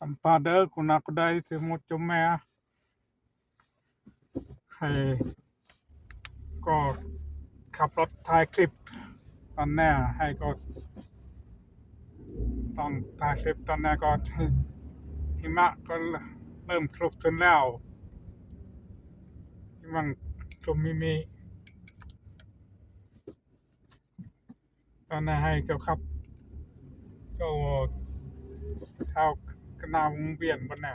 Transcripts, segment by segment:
ສຳພາດເດີ ຄຸນນາ ຄຸນໃດ ທີ່ໝົດຈົມແມ່ ໃຫ້ກໍຂັບລົດຖ່າຍຄລິບຕອນແນ່ ໃຫ້ກໍຕ້ອງຖ່າຍຄລິບຕອນແນ່ກໍ ຫິມະກໍເລີ່ມຫຼຸບຂຶ້ນແລ້ວ ຫິມະຫຼຸບມິມິ. ຕອນນີ້ໃຫ້ເຈົ້າຂັບ ເຈົ້າເຂົ້າກະນາວົງວຽນບໍ່ນາ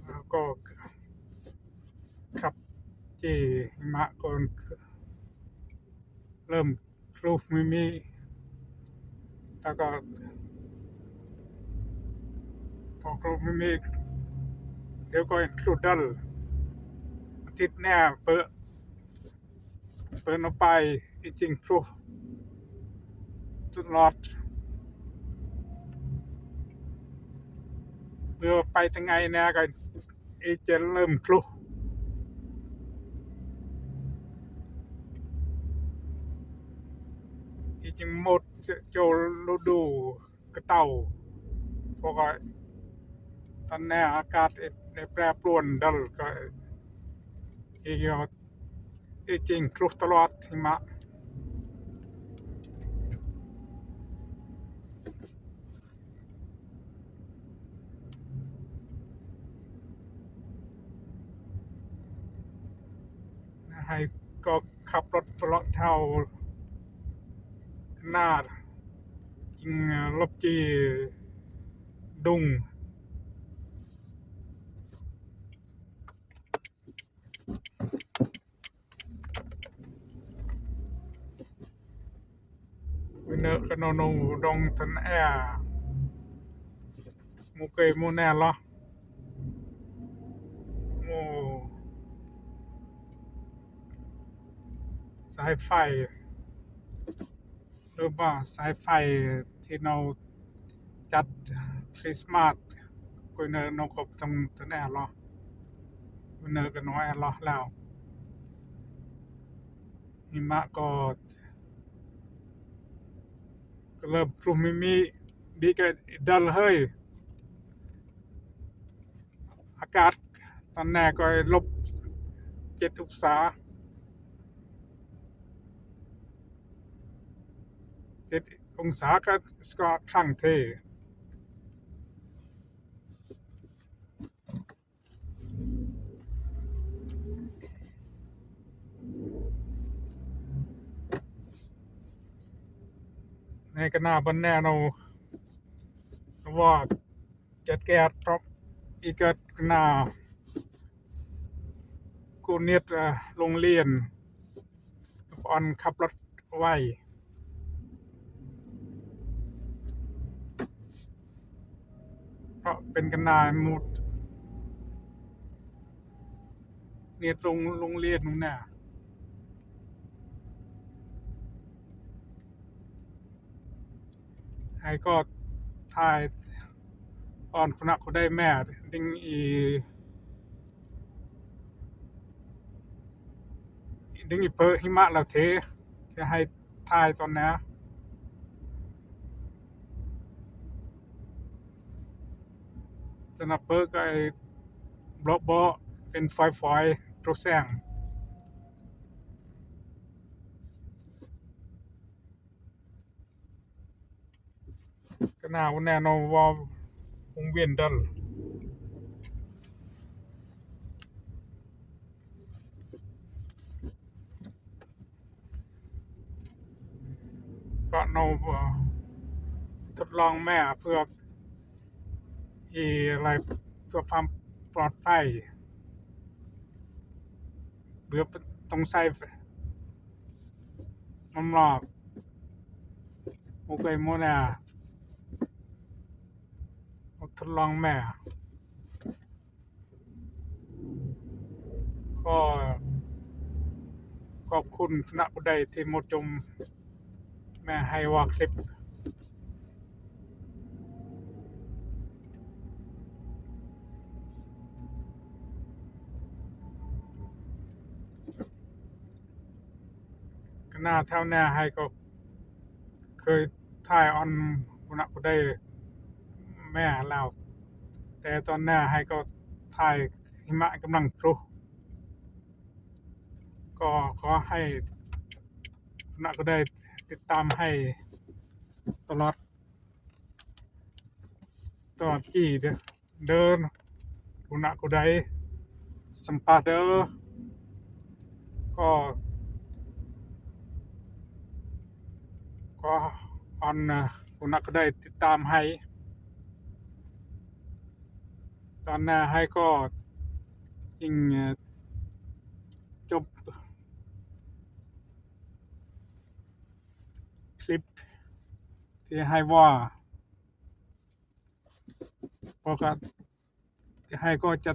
ແລ້ວກໍຂັບຈີ່ຫິມະກ່ອນ ເລີ່ມ ຫຼຸບມິມິ ແລ້ວກໍພໍຫຼຸບມິມິ ດຽວກໍຫຼຸບດັນ ອາທິດໜ້າເປີດ ເປີດອອກໄປ ອີຈິງຫຼຸບຕະຫຼອດ ເມື່ອໄປທາງໄງແນ່ກໍ ອີຈະເລີ່ມຫຼຸບ ອີຈິງໝົດໂຈລະດູກະເຕົາ ເພາະວ່າຕອນນີ້ອາກາດໄດ້ແປປວນດັນ ກໍອີ ອີຈິງຫຼຸບຕະຫຼອດຫິມະ. ໃຫ້ກໍຂັບລົດໄປເລາະແຖວໜ້າ ຈິງລົບຈີ່ດຸງ. ວິນເນີກະໂນໂນ ດົງທັນແອ ໝູເກຍໝູແນລະ ໝູສາຍໄຟ ຫຼືວ່າສາຍໄຟທີ່ເຮົາຈັດຄຣິສມາດ ກຸຍເນີກະໂນໂນ ກໍຕ້ອງທັນແອລະ ກຸຍເນີກະໂນແອລະແລ້ວ. ຫິມະກໍ ກໍເລີ່ມຫຼຸບມິມິ ດີກະດັນເຮີຍ ອາກາດຕອນແນ່ກໍລົບເຈັດອົງສາ ເຈັດອົງສາກໍ ກໍຄັງເທ. ໃນກະນາບັນແນໂນວອດ ແກດແກດ ເພາະອີກະນາ ກູເນດ ໂຮງຮຽນ ອອນຂັບລົດໄວ ເພາະເປັນກະນາໝູດ ເນດໂຮງ ໂຮງຮຽນໜຶ່ງນະ ໃຫ້ກໍຖ່າຍອອນຄຸນນະຄຸນໃດແມ່ ດິງອີ ດິງອີເປີຫິມະລະເທ ຈະໃຫ້ຖ່າຍຕອນນະ ຈະນະເປີກະໄອບລັອກເບາະເປັນຟອຍໆໂຕແສງ. ກະໜາວແນ່ນອນວ່າວົງວຽນດັນ ກະເນາະ ທົດລອງແມ່ເພື່ອ ອີ ອະໄລ ເພື່ອຄວາມປອດໄພ ເພື່ອຕ້ອງໃຊ້ ນ້ຳຫຼອກ ໝູເກຍໝູແນ ທົດລອງແມ່ ກໍຂອບຄຸນຄະນະຜູ້ໃດທີ່ມາຊົມແມ່ໃຫ້ວ່າຄລິບ. ໜ້າແຖວໜ້າໄຮ່ກໍເຄີຍຖ່າຍອອນພຸ້ນນະ ຜູ້ໃດແມ່ລາວ ແຕ່ຕອນໜ້າໄຮ່ກໍຖ່າຍຫິມະກຳລັງໂພ ກໍຂໍໃຫ້ຜູ້ນະຜູ້ໃດຕິດຕາມໄຮ່ຕະຫຼອດ ຕະຫຼອດປີເດີ ເດີ ຜູ້ນະຜູ້ໃດສຳພາດເດີ ກໍ ກໍອັນ ຜູ້ນະຜູ້ໃດຕິດຕາມໄຮ່ ຕອນໜ້າໄຮ່ກໍຈຶ່ງຈົບຄລິບທີ່ໄຮ່ວ່າ ພໍກະ ໄຮ່ກໍຈະ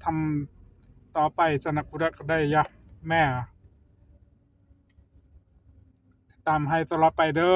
ທຳຕໍ່ໄປ ສະນັກຜູ້ໃດກໍໄດ້ຢາກແມ່ ຕາມໄຮ່ຕະຫຼອດໄປເດີ.